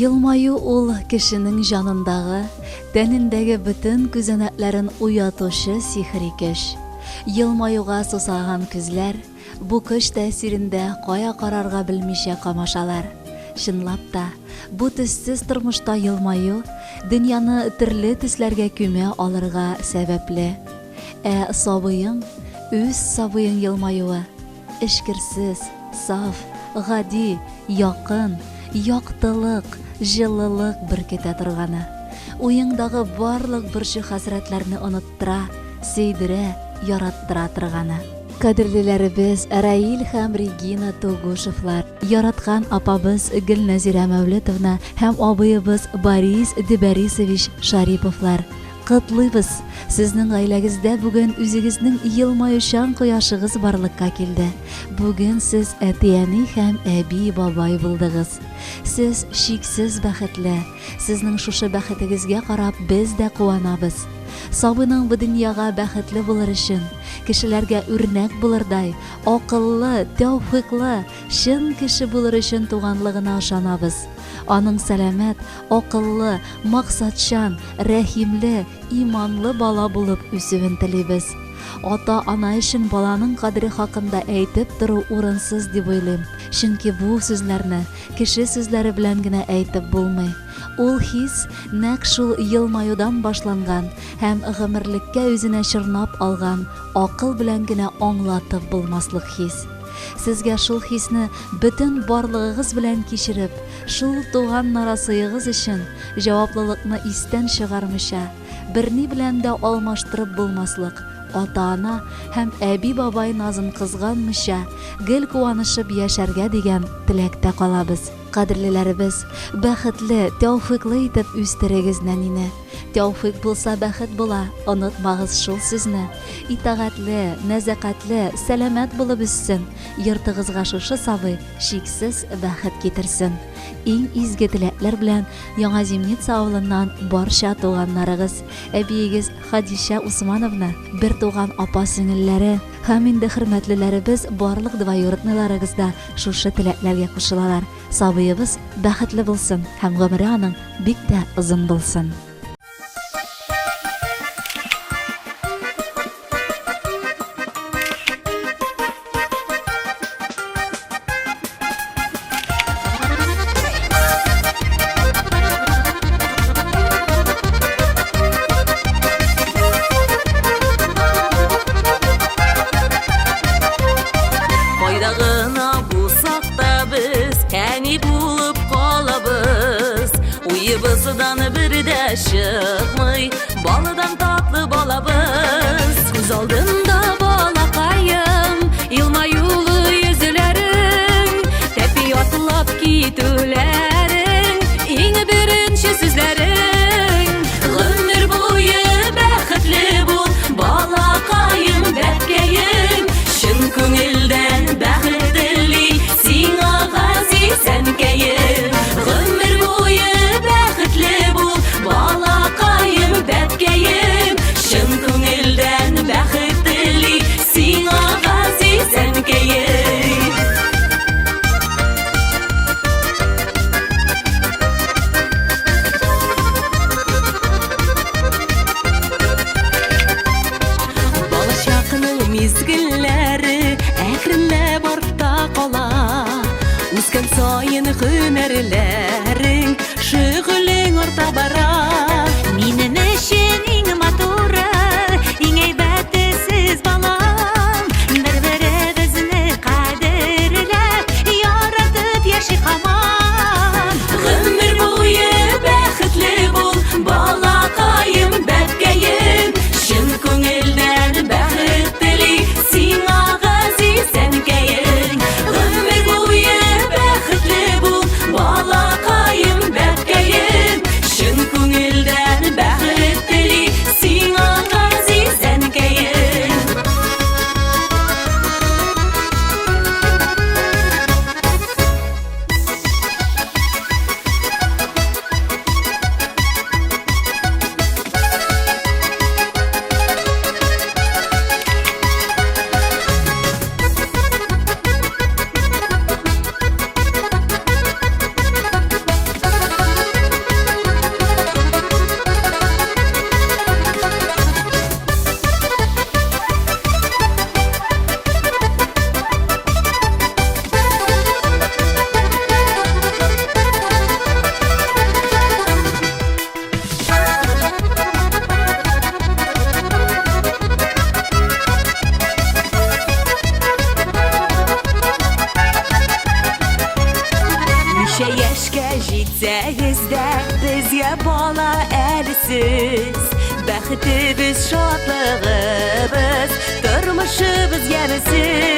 Елмаю ул кешенең җанындагы, тәнендәге бөтен күзәнәкләрен уятучы сихри көч. Елмаюга сусаган күзләр бу көч тәэсирендә кая карарга белмичә камашалар. Чынлап та, бу төссез тормышта елмаю дөньяны төрле төсләргә күмә алырга сәбәпле. Ә сабыең, үз сабыең елмаюы, Эчкерсез, саф, гади, якын, яктылык, җылылык бөркетә торганы. Уеңдагы барлык борчу-хәсрәтләрне оныттыра, сөйдерә, яраттыра торганы. Кадерлеләребез Раил һәм Регина Тугушевлар, яраткан апабыз Гөлнәзирә Мәүлетовна һәм абыебыз Борис Дебәрисович Шариповлар, Котлыйбыз! Сезнең гаиләгездә бүген үзегезнең елмаючан кояшыгыз барлыкка килде. Бүген сез әти-әни һәм әби-бабай булдыгыз. Сез чиксез бәхетле. Сезнең шушы бәхетегезгә карап без дә куанабыз. Сабыйның бу дөньяга бәхетле булыр өчен, кешеләргә үрнәк булырдай, акыллы, тәүфыйклы, чын кеше булыр өчен туганлыгына ышанабыз. Аның сәламәт, акыллы, максатчан, рәхимле, иманлы бала булып үсүен телибез. Ата-ана өчен баланың кадере хакында әйтеп тору урынсыз дип уйлыйм, чөнки бу сүзләрне кеше сүзләре белән генә әйтеп булмый. Ул хис нәкъ шул елмаюдан башланган һәм гомерлеккә үзенә чорнап алган акыл белән генә аңлатып булмаслык хис. Сезгә шул хисне бөтен барлыгыгыз белән кичереп, шул туган нарасыегыз өчен җаваплылыкны истән чыгармыйча, берни белән дә алмаштырып булмаслык ата-ана һәм әби-бабай назын кызганмыйча, гел куанышып яшәргә дигән теләктә калабыз. Кадерлеләребез, бәхетле, тәүфыйклы итеп үстерегез нәнине. Тәүфыйк булса бәхет була, онытмагыз шул сүзне. Итагатьле, нәзакәтле, сәламәт булып үссен, йортыгызга шушы сабый чиксез бәхет китерсен. Иң изге теләкләр белән Яңа Зимница авылыннан барча туганнарыгыз, әбиегез Хадишә Усмановна, бертуган апа-сеңелләре һәм инде хөрмәтлеләребез барлык двоюродныйларыгыз да шушы теләкләргә кушылалар. Сабыебыз бәхетле булсын һәм гомере аның бик тә озын булсын. Кайда гына булсак та без әни булып калабыз. Уебыздан бер дә чыкмый, баладан татлы балабыз. Күз алдында балакаем, елмаюлы йөзләрең, тәпи атлап китүләрең, иң беренче сүзләрең. Гомер буе бәхетле бул, балакаем, бәбкәем, чын күңелдән бәхет тели сиңа газиз әнкәем. Гомер буе бәхетле бул, балакаем, бәбкәем, чын күңелдән бәхет тели сиңа газиз әнкәем. Балачакның мизгелләре әкренләп артта кала. Үскән саен һөнәрләрең, шөгылең арта бара. Минем өчен иң матуры, иң әйбәте сез, балам. Бер-беребезне кадерләп, яратып яшик һаман. Гомер буе бәхетле бул, балакаем, бәбкәем. Чын күңелдән бәхет тели сиңа газиз әнкәең. Гомер буе бәхетле бул, бала. Бәхетебез, шатлыгыбыз, тормышыбыз яме сез.